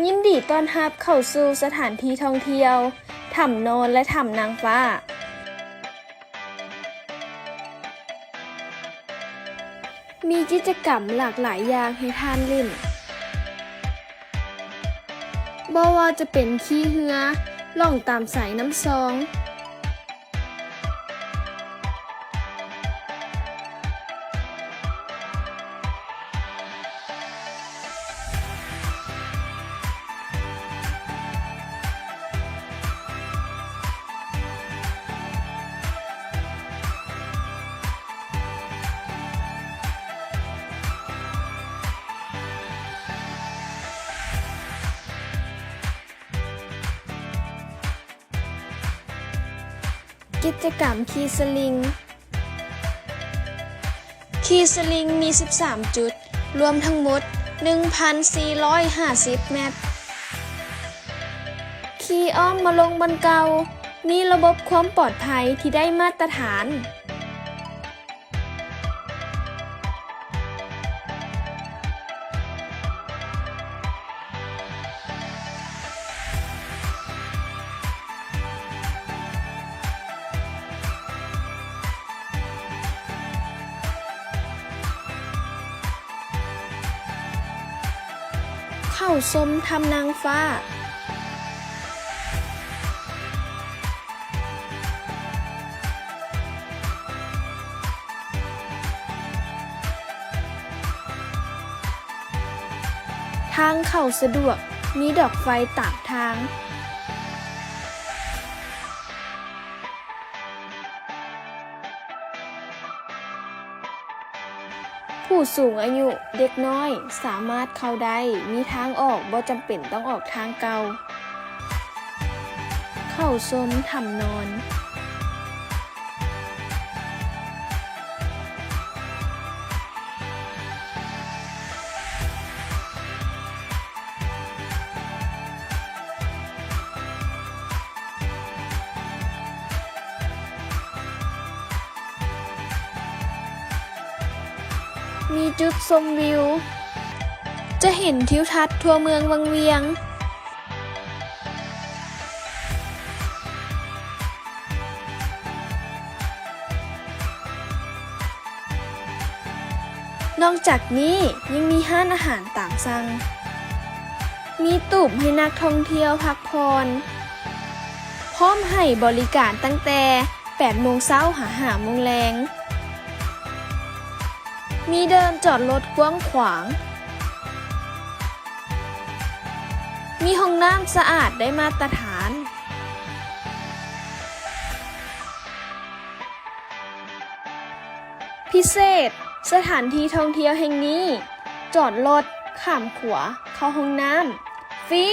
ຍິນດີຕ້ອນຮັບເຂົ້າສູ່ສະຖານທີ່ທ່ອງທ່ຽວ ຖ້ຳນອນ ແລະ ຖ້ຳນາງຟ້າ. ມີກິດຈະກຳຫຼາກຫຼາຍຢ່າງໃຫ້ທ່ານຫຼິ້ນ, ບໍ່ວ່າຈະເປັນຂີ່ເຮືອລ່ອງຕາມສາຍນ້ຳຊອງ, ກິດຈະກຳຂີ່ສະລິງ. ຂີ່ສະລິງມີສິບສາມຈຸດ, ລວມທັງໝົດໜຶ່ງພັນສີ່ຮ້ອຍຫ້າສິບແມັດ. ຂີ່ອ້ອມມາລົງບ່ອນເກົ່າ, ມີລະບົບຄວາມປອດໄພທີ່ໄດ້ມາດຕະຖານ. ເຂົ້າຊົມຖ້ຳນາງຟ້າ. ທາງເຂົ້າສະດວກ, ມີດອກໄຟຕາມທາງ. ຜູ້ສູງອາຍຸ, ເດັກນ້ອຍສາມາດເຂົ້າໄດ້, ມີທາງອອກ, ບໍ່ຈຳເປັນຕ້ອງອອກທາງເກົ່າ. ເຂົ້າຊົມຖ້ຳນອນ. ມີຈຸດຊົມວິວ, ຈະເຫັນທິວທັດທົ່ວເມືອງວັງວຽງ. ນອກຈາກນີ້ຍັງມີຮ້ານອາຫານຕາມສັ່ງ, ມີຕູບໃຫ້ນັກທ່ອງທ່ຽວພັກຜ່ອນ, ພ້ອມໃຫ້ບໍລິການຕັ້ງແຕ່ແປດໂມງເຊົ້າຫາຫ້າໂມງແລງ. ມີເດີ່ນຈອດລົດກວ້າງຂວາງ, ມີຫ້ອງນ້ຳສະອາດໄດ້ມາດຕະຖານ. ພິເສດ, ສະຖານທີ່ທ່ອງທ່ຽວແຫ່ງນີ້ ຈອດລົດ, ຂ້າມຂົວ, ເຂົ້າຫ້ອງນ້ຳຟຣີ.